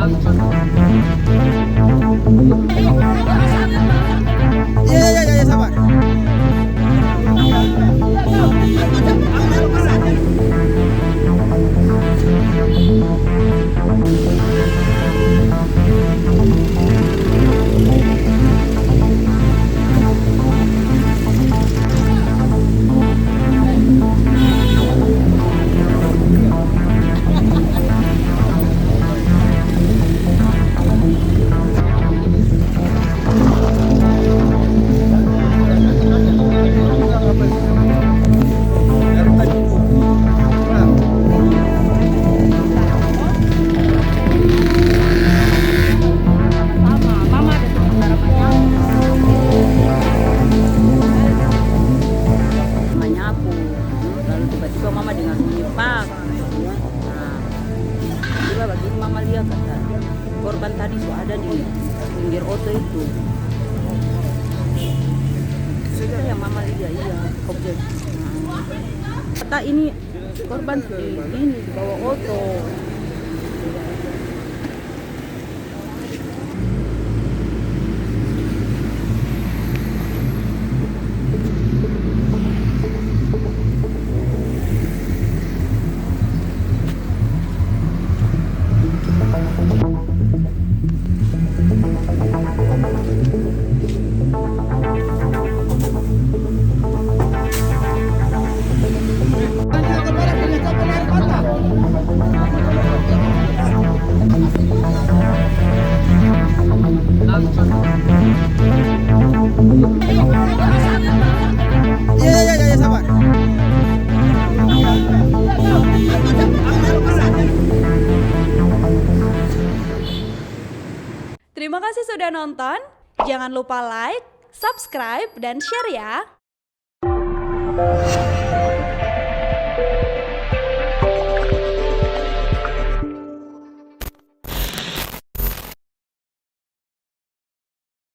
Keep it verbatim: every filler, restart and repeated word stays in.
Iya, iya, iya, iya, sabar. Manyapu, lalu tiba-tiba mama dengar bunyi pak. Nah, tiba bagini mama lia kata, korban tadi su ada di pinggir oto itu. Itu yang mama lia, iya, objek. Nah, kata ini korban su di ini, di bawah oto. Iya, iya, iya, iya, sabar. Terima kasih sudah nonton. Jangan lupa like, subscribe, dan share ya.